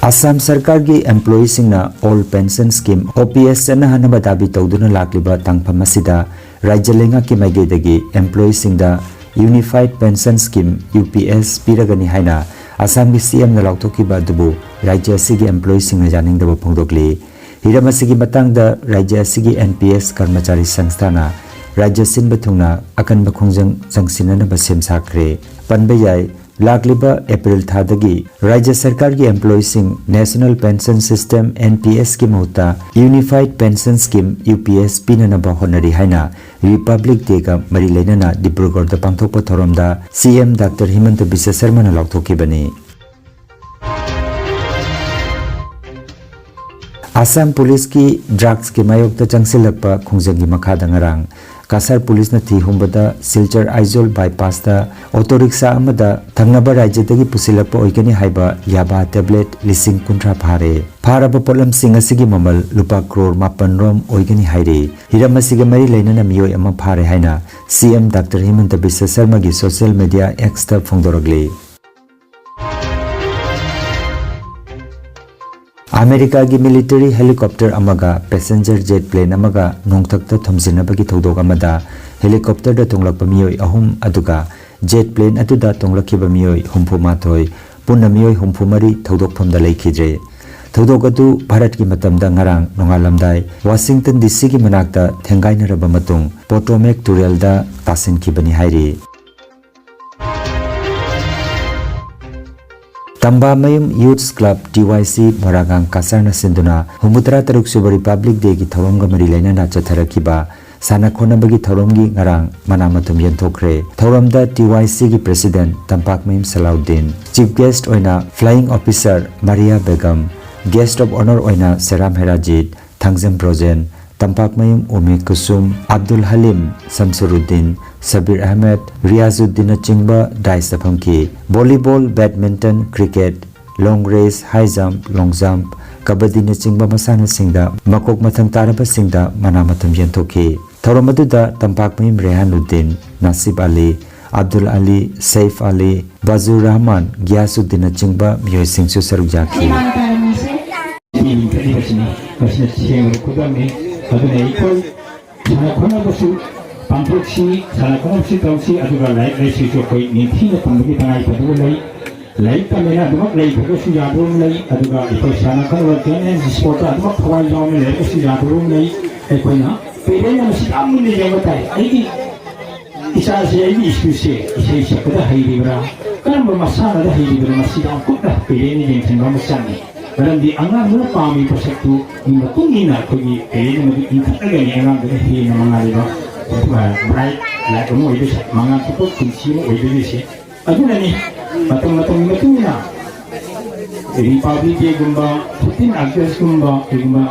ꯑꯁꯥꯝ ꯁꯔꯀꯥꯔꯒꯤ employee ꯁꯤꯡꯅ Old Pension Scheme, OPS, ꯆꯠꯅꯍꯟꯅꯕ ꯗꯥꯕꯤ ꯇꯧꯗꯨꯅ ꯂꯥꯛꯂꯤꯕ ꯇꯥꯡꯐꯝ ꯑꯁꯤꯗ ꯔꯥꯖ꯭ꯌ ꯂꯩꯉꯥꯛꯀꯤ ꯃꯥꯏꯀꯩꯗꯒꯤ employee ꯁꯤꯡꯗ Unified Pension Scheme, UPS, ꯄꯤꯔꯒꯅꯤ ꯍꯥꯏꯅ ꯑꯁꯥꯝꯒꯤ CM ꯅ ꯂꯥꯎꯊꯣꯛꯈꯤꯕ ꯑꯗꯨꯕꯨ ꯔꯥꯖ꯭ꯌ ꯑꯁꯤꯒꯤ employee ꯁꯤꯡꯅ ꯌꯥꯅꯤꯡꯗꯕ ꯐꯣꯡꯗꯣꯛꯂꯤ꯫ ꯍꯤꯔꯝ ꯑꯁꯤꯒꯤ ꯃꯇꯥꯡꯗ ꯔꯥꯖ꯭ꯌ ꯑꯁꯤꯒꯤ NPS ꯀꯔꯃꯆꯥꯔꯤ ꯁꯪꯁꯊꯥꯅ ꯔꯥꯖ꯭ꯌ ꯁꯤꯟꯕ ꯊꯨꯡꯅ ꯑꯀꯟꯕ ꯈꯣꯡꯖꯪ ꯆꯪꯁꯤꯟꯅꯅꯕ ꯁꯦꯝ ꯁꯥꯈ꯭ꯔꯦ꯫ ꯄꯟꯕ ꯌꯥꯏ, ꯂꯥꯛꯂꯤꯕ ꯑꯦꯄ꯭ꯔꯤꯜ ꯊꯥꯗꯒꯤ ꯔꯥꯖ꯭ꯌ ꯁꯔꯀꯥꯔꯒꯤ employeeꯁꯤꯡ National Pension System, NPSꯀꯤ ꯃꯍꯨꯠꯇ Unified Pension Scheme, UPS ꯄꯤꯅꯅꯕ ꯍꯣꯠꯅꯔꯤ ꯍꯥꯏꯅ Republic Dayꯒ ꯃꯔꯤ ꯂꯩꯅꯅ ꯗꯤꯕ꯭ꯔꯨꯒꯔꯗ ꯄꯥꯡꯊꯣꯛꯄ ꯊꯧꯔꯝꯗ CM Doctor ꯍꯤꯃꯟꯇ ꯕꯤꯁ꯭ꯋ ꯁꯔꯃꯅ ꯂꯥꯎꯊꯣꯛꯈꯤꯕꯅꯤ꯫ ꯑꯁꯥꯝ ꯄꯨꯂꯤꯁꯀꯤ drugsꯀꯤ ꯃꯥꯌꯣꯛꯇ ꯆꯪꯁꯤꯜꯂꯛꯄ ꯈꯣꯡꯖꯪꯒꯤ ꯃꯈꯥꯗ ꯉꯔꯥꯡ ꯀꯁꯥꯔ ꯄꯨꯂꯤꯁꯅ ꯊꯤ ꯍꯨꯝꯕꯗ ꯁꯤꯜꯆꯔ ꯑꯥꯏꯖꯣꯜ bypassꯇ ꯑꯣꯇꯣ ꯔꯤꯛꯁꯥ ꯑꯃꯗ ꯊꯪꯅꯕ ꯔꯥꯖ꯭ꯌꯗꯒꯤ ꯄꯨꯁꯤꯜꯂꯛꯄ ꯑꯣꯏꯒꯅꯤ ꯍꯥꯏꯕ ꯌꯥꯕꯥ tablet ꯂꯤꯁꯤꯡ ꯀꯨꯟꯊ꯭ꯔꯥ ꯐꯥꯔꯦ꯫ ꯐꯥꯔꯕ ꯄꯣꯠꯂꯝꯁꯤꯡ ꯑꯁꯤꯒꯤ ꯃꯃꯜ ꯂꯨꯄꯥ ꯀ꯭ꯔꯣꯔ ꯃꯥꯄꯟ ꯔꯣꯝ ꯑꯣꯏꯒꯅꯤ ꯍꯥꯏꯔꯤ꯫ ꯍꯤꯔꯝ ꯑꯁꯤꯒ ꯃꯔꯤ ꯂꯩꯅꯅ ꯃꯤꯑꯣꯏ ꯑꯃ ꯐꯥꯔꯦ ꯍꯥꯏꯅ CM Doctor ꯍꯤꯃꯟꯇ Visva ꯁꯔꯃꯒꯤ social media Xꯇ ꯐꯣꯡꯗꯣꯔꯛꯂꯤ꯫ ꯑꯃꯦꯔꯤꯀꯥꯒꯤ military helicopter ꯑꯃꯒ passenger jet plane ꯑꯃꯒ ꯅꯣꯡꯊꯛꯇ ꯊꯣꯝꯖꯤꯟꯅꯕꯒꯤ ꯊꯧꯗꯣꯛ ꯑꯃꯗ helicopterꯗ ꯇꯣꯡꯂꯛꯄ ꯃꯤꯑꯣꯏ ꯑꯍꯨꯝ ꯑꯗꯨꯒ jet plane ꯑꯗꯨꯗ ꯇꯣꯡꯂꯛꯈꯤꯕ ꯃꯤꯑꯣꯏ ꯍꯨꯝꯐꯨ ꯃꯥꯊꯣꯏ, ꯄꯨꯟꯅ ꯃꯤꯑꯣꯏ ꯍꯨꯝꯐꯨ ꯃꯔꯤ ꯊꯧꯗꯣꯛꯐꯝꯗ ꯂꯩꯈꯤꯗ꯭ꯔꯦ꯫ ꯊꯧꯗꯣꯛ ꯑꯗꯨ ꯚꯥꯔꯠꯀꯤ ꯃꯇꯝꯗ ꯉꯔꯥꯡ ꯅꯣꯡꯉꯥꯜꯂꯝꯗꯥꯏ ꯋꯥꯁꯤꯡꯇꯟ ꯗꯤ ꯁꯤꯒꯤ ꯃꯅꯥꯛꯇ ꯊꯦꯡꯒꯥꯏꯅꯔꯕ ꯃꯇꯨꯡ ꯄꯣꯇꯣꯃꯦꯛ ꯇꯨꯔꯦꯜꯗ ꯇꯥꯁꯤꯟꯈꯤꯕꯅꯤ ꯍꯥꯏꯔꯤ꯫ ꯇꯝꯕꯥꯃꯌꯨꯝ Youths Club, TYC, ꯃꯣꯔꯥꯒꯥꯡ ꯀꯁꯥꯔꯅ ꯁꯤꯟꯗꯨꯅ ꯍꯨꯝꯐꯨꯇꯔꯥ ꯇꯔꯨꯛ ꯁꯨꯕ Republic Dayꯒꯤ ꯊꯧꯔꯝꯒ ꯃꯔꯤ ꯂꯩꯅꯅ ꯆꯠꯊꯔꯛꯈꯤꯕ ꯁꯥꯟꯅ ꯈꯣꯠꯅꯕꯒꯤ ꯊꯧꯔꯝꯒꯤ ꯉꯔꯥꯡ ꯃꯅꯥ ꯃꯊꯨꯝ ꯌꯦꯟꯊꯣꯛꯈ꯭ꯔꯦ꯫ ꯊꯧꯔꯝꯗ TYCꯒꯤ president ꯇꯝꯄꯥꯛꯃꯌꯨꯝ ꯁꯂꯥꯎꯗꯤꯟ, chief guest ꯑꯣꯏꯅ flying officer Maria Begum, guest of honour ꯑꯣꯏꯅ ꯁꯦꯔꯥꯝ ꯍꯦꯔꯥꯖꯤꯠ, ꯊꯥꯡꯖꯝ ꯕ꯭ꯔꯣꯖꯦꯟ, ꯇꯝꯄꯥꯛꯃꯌꯨꯝ ꯎꯃꯤ ꯀꯨꯁꯨꯝ, Abdul ꯍꯂꯤꯝ, ꯁꯝꯁꯨꯔꯨꯗꯤꯟ, Sabir Ahmed, ꯔꯤꯌꯥꯖꯨꯗꯤꯟꯅꯆꯤꯡꯕ dais ꯐꯝꯈꯤ꯫ Volleyball, badminton, cricket, long race, high jump, long jump, ꯀꯕꯗꯤꯅꯆꯤꯡꯕ ꯃꯁꯥꯟꯅꯁꯤꯡꯗ ꯃꯀꯣꯛ ꯃꯊꯪ ꯇꯥꯔꯕꯁꯤꯡꯗ ꯃꯅꯥ ꯃꯊꯨꯝ ꯌꯦꯟꯊꯣꯛꯈꯤ꯫ ꯊꯧꯔꯝ ꯑꯗꯨꯗ ꯇꯝꯄꯥꯛꯃꯌꯨꯝ ꯔꯦꯍꯥꯟꯎꯗꯤꯟ, ꯅꯥꯁꯤꯕ ꯑꯂꯤ, ꯑꯕꯗꯨꯜ ꯑꯂꯤ, ꯁꯩꯐ ꯑꯂꯤ, ꯕꯥꯖꯨꯔ ꯔꯍꯃꯥꯟ, ꯒꯤꯌꯥꯁꯨꯗꯤꯟꯅꯆꯤꯡꯕ ꯃꯤꯑꯣꯏꯁꯤꯡꯁꯨ ꯁꯔꯨꯛ ꯌꯥꯈꯤ꯫ ꯁꯤ ꯂꯤꯡꯈꯠꯂꯤꯕꯁꯤꯅꯤ꯫ ꯃꯁꯤꯅ ꯁꯦꯡꯕ ꯈꯨꯗꯝꯅꯤ꯫ ꯑꯗꯨꯅ ꯑꯩꯈꯣꯏ ꯁꯥꯟꯅ ꯈꯣꯠꯅꯕꯁꯨ ꯄꯥꯡꯊꯣꯛꯁꯤ, ꯁꯥꯟꯅ ꯈꯣꯠꯅꯕꯁꯨ ꯇꯧꯁꯤ, ꯑꯗꯨꯒ ꯂꯥꯏꯔꯤꯛ ꯂꯥꯏꯁꯨꯁꯨ ꯑꯩꯈꯣꯏ ꯅꯤꯡꯊꯤꯅ ꯇꯝꯕꯒꯤ ꯇꯉꯥꯏꯐꯗꯕ ꯂꯩ꯫ ꯂꯥꯏꯔꯤꯛ ꯇꯝꯃꯦꯅ ꯑꯗꯨꯃꯛ ꯂꯩꯈ꯭ꯔꯒꯁꯨ ꯌꯥꯗꯕ ꯑꯃ ꯂꯩ, ꯑꯗꯨꯒ ꯑꯩꯈꯣꯏ ꯁꯥꯟꯅ ꯈꯣꯠꯅꯕ game and sportꯇ ꯑꯗꯨꯃꯛ ꯊꯋꯥꯏ ꯌꯥꯎꯅ ꯂꯩꯔꯒꯁꯨ ꯌꯥꯗꯕ ꯑꯃ ꯂꯩ꯫ ꯑꯩꯈꯣꯏꯅ parent ꯑꯃꯁꯨ ꯌꯥꯝ ꯃꯨꯟꯅ ꯌꯦꯡꯕ ꯇꯥꯏ꯫ ꯑꯩꯒꯤ ꯏꯆꯥꯁꯦ ꯑꯩꯒꯤ ꯁ꯭ꯀꯨꯜꯁꯦ ꯏꯁꯩ ꯁꯛꯄꯗ ꯍꯩꯔꯤꯕ꯭ꯔꯥ, ꯀꯔꯝꯕ ꯃꯁꯥꯟꯅꯗ ꯍꯩꯔꯤꯕꯅꯣ, ꯃꯁꯤ ꯌꯥꯝ ꯀꯨꯞꯅ ꯄꯦꯔꯦꯟꯅ ꯌꯦꯡꯁꯤꯟꯕ ꯑꯃ ꯆꯪꯉꯤ꯫ ꯃꯔꯝꯗꯤ ꯑꯉꯥꯡꯗꯨꯅ ꯄꯥꯝꯃꯤ ꯄꯣꯠꯁꯛꯇꯨꯒꯤ ꯃꯇꯨꯡ ꯏꯟꯅ ꯑꯩꯈꯣꯏꯒꯤ ꯄꯦꯔꯦꯟ ꯑꯃꯗꯨ ꯏꯟꯈꯠꯂꯒꯅꯤ ꯑꯉꯥꯡꯗꯨꯅ ꯍꯦꯟꯅ ꯃꯉꯥꯜꯂꯤꯕ, ꯕ꯭ꯔꯥꯏꯠ ꯂꯥꯏꯠ ꯑꯃ ꯑꯣꯏꯗꯣꯏꯁꯦ, ꯃꯉꯥꯜ ꯊꯣꯛꯄ ꯄꯨꯟꯁꯤ ꯑꯃ ꯑꯣꯏꯗꯣꯏꯁꯦ꯫ ꯑꯗꯨꯅꯅꯤ ꯃꯇꯝ ꯃꯇꯝꯒꯤ ꯃꯇꯨꯡ ꯏꯟꯅ ꯔꯤꯄꯕ꯭ꯂꯤꯛ ꯗꯦꯒꯨꯝꯕ, ꯐꯤꯐꯇꯤꯟ ꯑꯥꯒꯁꯀꯨꯝꯕ, ꯀꯩꯒꯨꯝꯕ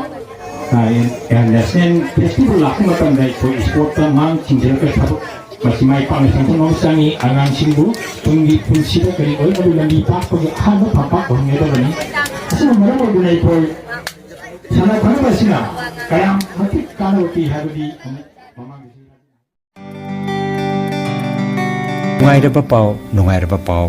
ꯅꯦꯁꯅꯦꯜ ꯐꯦꯁꯇꯤꯚꯦꯜ ꯂꯥꯛꯄ ꯃꯇꯝꯗ ꯑꯩꯈꯣꯏ ꯁ꯭ꯄꯣꯔꯠꯇ ꯑꯉꯥꯡꯁꯤꯡꯁꯤꯗ ꯊꯕꯛ ꯃꯁꯤ ꯃꯥꯏ ꯄꯥꯛꯅ ꯄꯥꯡꯊꯣꯛꯅꯕ ꯆꯪꯉꯤ꯫ ꯑꯉꯥꯡꯁꯤꯡꯕꯨ ꯇꯨꯡꯒꯤ ꯄꯨꯟꯁꯤꯗ ꯀꯔꯤ ꯑꯣꯏꯅꯕ ꯂꯝꯕꯤ ꯇꯥꯛꯄꯒꯤ ꯑꯍꯥꯟꯕ ꯐꯝꯄꯥꯛ ꯑꯣꯏꯍꯟꯒꯗꯕꯅꯤ꯫ ꯑꯁꯤꯅ ꯃꯔꯝ ꯑꯣꯏꯗꯨꯅ ꯑꯩꯈꯣꯏ ꯁꯥꯟꯅ ꯈꯣꯠꯅꯕ ꯑꯁꯤꯅ ꯀꯌꯥꯝ ꯃꯇꯤꯛ ꯀꯥꯟꯅꯕ ꯄꯤ ꯍꯥꯏꯕꯗꯤ ꯑꯃꯨꯛ ꯃꯃꯥꯡꯗꯁꯨ ꯅꯨꯡꯉꯥꯏꯔꯕ ꯄꯥꯎ, ꯅꯨꯡꯉꯥꯏꯔꯕ ꯄꯥꯎ꯫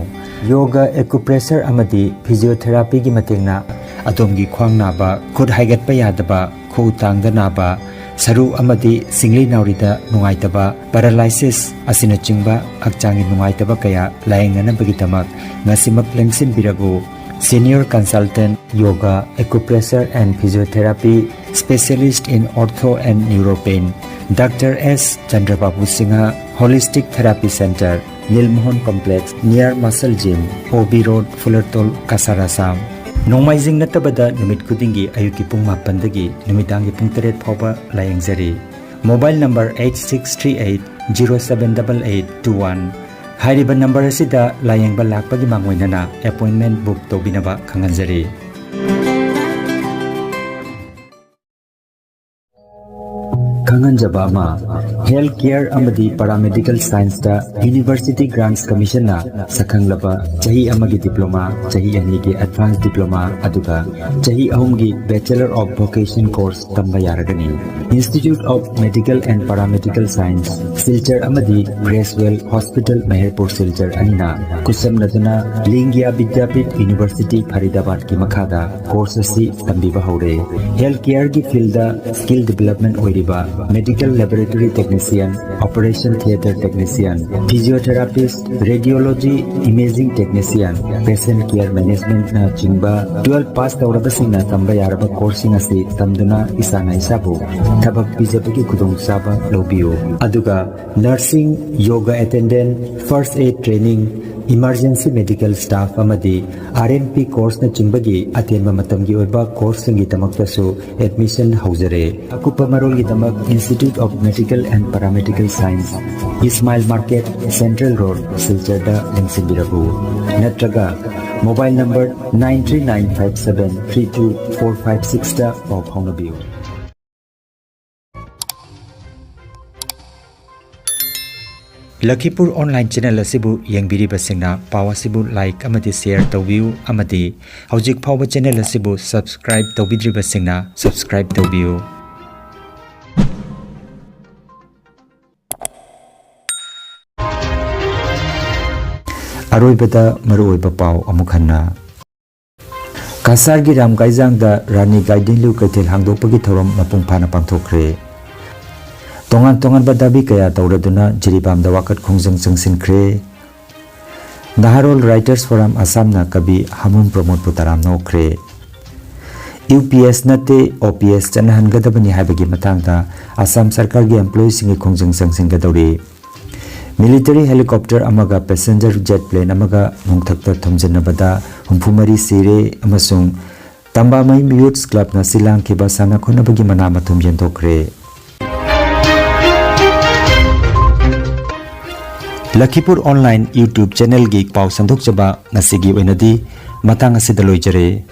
ꯌꯣꯒ, ꯑꯦꯀꯨꯄ꯭ꯔꯦꯁꯔ ꯑꯃꯗꯤ ꯐꯤꯖꯤꯑꯣꯊꯦꯔꯥꯄꯤꯒꯤ ꯃꯇꯦꯡꯅ ꯑꯗꯣꯝꯒꯤ ꯈ꯭ꯋꯥꯡ ꯅꯥꯕ, ꯈꯨꯠ ꯍꯥꯏꯒꯠꯄ ꯌꯥꯗꯕ, ꯈꯨꯎ ꯇꯥꯡꯗ ꯅꯥꯕ, ꯁꯔꯨ ꯑꯃꯗꯤ ꯁꯤꯡꯂꯤ ꯅꯥꯎꯔꯤꯗ ꯅꯨꯡꯉꯥꯏꯇꯕ, ꯄꯦꯔꯥꯂꯥꯏꯁꯤꯁ ꯑꯁꯤꯅꯆꯤꯡꯕ ꯍꯛꯆꯥꯡꯒꯤ ꯅꯨꯡꯉꯥꯏꯇꯕ ꯀꯌꯥ ꯂꯥꯌꯦꯡꯅꯅꯕꯒꯤꯗꯃꯛ ꯉꯁꯤꯃꯛ ꯂꯦꯡꯁꯤꯟꯕꯤꯔꯛꯎ꯫ Senior Consultant Yoga, Acupressure and Physiotherapy, Specialist in Ortho and Neuropain, Doctor S Chandrababu Singha, Holistic Therapy Center, Nilmohan Complex, near Muscle Gym, O B Road, Fulartol, Cachar, Assam꯫ ꯅꯣꯡꯃꯥꯏꯖꯤꯡ ꯅꯠꯇꯕꯗ ꯅꯨꯃꯤꯠ ꯈꯨꯗꯤꯡꯒꯤ ꯑꯌꯨꯛꯀꯤ ꯄꯨꯡ ꯃꯥꯄꯟꯗꯒꯤ ꯅꯨꯃꯤꯗꯥꯡꯒꯤ ꯄꯨꯡ ꯇꯔꯦꯠ ꯐꯥꯎꯕ ꯂꯥꯌꯦꯡꯖꯔꯤ꯫ Mobile number eight six three eight zero seven double eight two one꯫ ꯍꯥꯏꯔꯤꯕ ꯅꯝꯕꯔ ꯑꯁꯤꯗ ꯂꯥꯌꯦꯡꯕ ꯂꯥꯛꯄꯒꯤ ꯃꯥꯡꯑꯣꯏꯅꯅ ꯑꯦꯄꯣꯏꯟꯃꯦꯟ ꯕꯨꯛ ꯇꯧꯕꯤꯅꯕ ꯈꯪꯍꯟꯖꯔꯤ꯫ ꯈꯪꯍꯟꯖꯕ ꯑꯃ, ꯍꯦꯜꯊ ꯀꯦꯌꯔ ꯑꯃꯗꯤ ꯄꯦꯔꯥꯃꯦꯗꯤꯀꯦꯜ ꯁꯥꯏꯟꯁꯇ ꯌꯨꯅꯤꯚꯔꯁꯤꯇꯤ ꯒ꯭ꯔꯥꯟꯠꯁ ꯀꯃꯤꯁꯟꯅ ꯁꯛꯈꯪꯂꯕ ꯆꯍꯤ ꯑꯃꯒꯤ ꯗꯤꯄ꯭ꯂꯣꯃꯥ, ꯆꯍꯤ ꯑꯅꯤꯒꯤ ꯑꯦꯗꯚꯥꯟꯁ ꯗꯤꯄ꯭ꯂꯣꯃꯥ, ꯑꯗꯨꯒ ꯆꯍꯤ ꯑꯍꯨꯝꯒꯤ Bachelor of Vocation course ꯇꯝꯕ ꯌꯥꯔꯒꯅꯤ꯫ Institute of Medical and Paramedical Science, Silchar ꯑꯃꯗꯤ ꯒ꯭ꯔꯦꯁꯋꯦꯜ ꯍꯣꯁꯄꯤꯇꯥꯜ ꯃꯦꯍꯔꯄꯨꯔ ꯁꯤꯜꯆꯔ ꯑꯅꯤꯅ ꯈꯨꯠꯁꯝꯅꯗꯨꯅ ꯂꯤꯡꯒꯤꯌꯥ ꯕꯤꯗ꯭ꯌꯥꯄꯤꯊ ꯌꯨꯅꯤꯚꯔꯁꯤꯇꯤ ꯐꯔꯤꯗꯥꯕꯥꯗꯀꯤ ꯃꯈꯥꯗ ꯀꯣꯔꯁ ꯑꯁꯤ ꯇꯝꯕꯤꯕ ꯍꯧꯔꯦ꯫ ꯍꯦꯜꯊ ꯀꯦꯌꯔꯒꯤ ꯐꯤꯜꯗ ꯁ꯭ꯀꯤꯜ ꯗꯤꯕꯦꯂꯞꯃꯦꯟ ꯑꯣꯏꯔꯤꯕ Medical Laboratory Technician, Operation Theatre Technician, Physiotherapist, Radiology, Imaging Technician, Patient Care Managementꯅ ꯆꯤꯡꯕ ꯇꯨꯋꯦꯜꯐ ꯄꯥꯁ ꯇꯧꯔꯕꯁꯤꯡꯅ ꯇꯝꯕ ꯌꯥꯔꯕ ꯀꯣꯔꯁꯁꯤꯡ ꯑꯁꯤ ꯇꯝꯗꯨꯅ ꯏꯁꯥꯅ ꯏꯁꯥꯕꯨ ꯊꯕꯛ ꯄꯤꯖꯕꯒꯤ ꯈꯨꯗꯣꯡꯆꯥꯕ ꯂꯧꯕꯤꯌꯨ꯫ ꯑꯗꯨꯒ nursing, yoga attendant, first aid training, emergency medical staff ꯑꯃꯗꯤ R M P courseꯅꯆꯤꯡꯕꯒꯤ ꯑꯇꯦꯟꯕ ꯃꯇꯝꯒꯤ ꯑꯣꯏꯕ ꯀꯣꯔꯁꯁꯤꯡꯒꯤꯗꯃꯛꯇꯁꯨ admission ꯍꯧꯖꯔꯦ꯫ ꯑꯀꯨꯞꯄ ꯃꯔꯣꯜꯒꯤꯗꯃꯛ Institute of Medical and Paramedical Science, Ismail Market, Central Road, ꯁꯤꯜꯆꯔꯗ ꯂꯦꯡꯁꯤꯟꯕꯤꯔꯛꯎ꯫ ꯅꯠꯇ꯭ꯔꯒ mobile number nine three nine five seven three two four five sixꯇ ꯄꯥꯎ ꯐꯥꯎꯅꯕꯤꯌꯨ꯫ ꯂꯈꯤꯄꯨꯔ online channel ꯑꯁꯤꯕꯨ ꯌꯦꯡꯕꯤꯔꯤꯕꯁꯤꯡꯅ ꯄꯥꯎ ꯑꯁꯤꯕꯨ like ꯑꯃꯗꯤ share ꯇꯧꯕꯤꯌꯨ ꯑꯃꯗꯤ ꯍꯧꯖꯤꯛ ꯐꯥꯎꯕ channel ꯑꯁꯤꯕꯨ subscribe ꯇꯧꯕꯤꯗ꯭ꯔꯤꯕꯁꯤꯡꯅ subscribe ꯇꯧꯕꯤꯌꯨ꯫ ꯑꯔꯣꯏꯕꯗ ꯃꯔꯨꯑꯣꯏꯕ ꯄꯥꯎ ꯑꯃꯨꯛ ꯍꯟꯅ꯫ ꯀꯁꯥꯔꯒꯤ ꯔꯥꯝ ꯀꯥꯏꯖꯥꯡꯗ ꯔꯥꯅꯤ ꯒꯥꯏꯗꯤꯟꯂꯤꯌꯨ ꯀꯩꯊꯦꯜ ꯍꯥꯡꯗꯣꯛꯄꯒꯤ ꯊꯧꯔꯝ ꯃꯄꯨꯡ ꯐꯥꯅ ꯄꯥꯡꯊꯣꯛꯈ꯭ꯔꯦ꯫ ꯇꯣꯉꯥꯟ ꯇꯣꯉꯥꯟꯕ ꯗꯥꯕꯤ ꯀꯌꯥ ꯇꯧꯔꯗꯨꯅ ꯖꯤꯔꯤꯕꯥꯝꯗ ꯋꯥꯀꯠ ꯈꯣꯡꯖꯪ ꯆꯪꯁꯤꯟꯈ꯭ꯔꯦ꯫ ꯅꯍꯥꯔꯣꯜ Writers Forum ꯑꯁꯥꯝꯅ ꯀꯕꯤ ꯍꯥꯃꯨꯝ ꯄ꯭ꯔꯃꯣꯗꯄꯨ ꯇꯔꯥꯝꯅ ꯑꯣꯛꯈ꯭ꯔꯦ꯫ U P S ꯅꯠꯇꯦ, O P S ꯆꯠꯅꯍꯟꯒꯗꯕꯅꯤ ꯍꯥꯏꯕꯒꯤ ꯃꯇꯥꯡꯗ ꯑꯁꯥꯝ ꯁꯔꯀꯥꯔꯒꯤ employeeꯁꯤꯡꯒꯤ ꯈꯣꯡꯖꯪ ꯆꯪꯁꯤꯟꯒꯗꯧꯔꯤ꯫ Military helicopter ꯑꯃꯒ passenger jet plane ꯑꯃꯒ ꯅꯣꯡꯊꯛꯇ ꯊꯣꯝꯖꯤꯟꯅꯕꯗ ꯍꯨꯝꯐꯨ ꯃꯔꯤ ꯁꯤꯔꯦ ꯑꯃꯁꯨꯡ ꯇꯝꯕꯥꯃꯌꯨꯝ Youths Clubꯅ ꯁꯤꯜ ꯂꯥꯡꯈꯤꯕ ꯁꯥꯟꯅ ꯈꯣꯠꯅꯕꯒꯤ ꯃꯅꯥ ꯃꯊꯨꯝ ꯌꯦꯟꯊꯣꯛꯈ꯭ꯔꯦ꯫ ꯂꯈꯤꯄꯨꯔ online YouTube channelꯒꯤ ꯄꯥꯎ ꯁꯟꯗꯣꯛꯆꯕ ꯉꯁꯤꯒꯤ ꯑꯣꯏꯅꯗꯤ ꯃꯇꯥꯡ ꯑꯁꯤꯗ ꯂꯣꯏꯖꯔꯦ꯫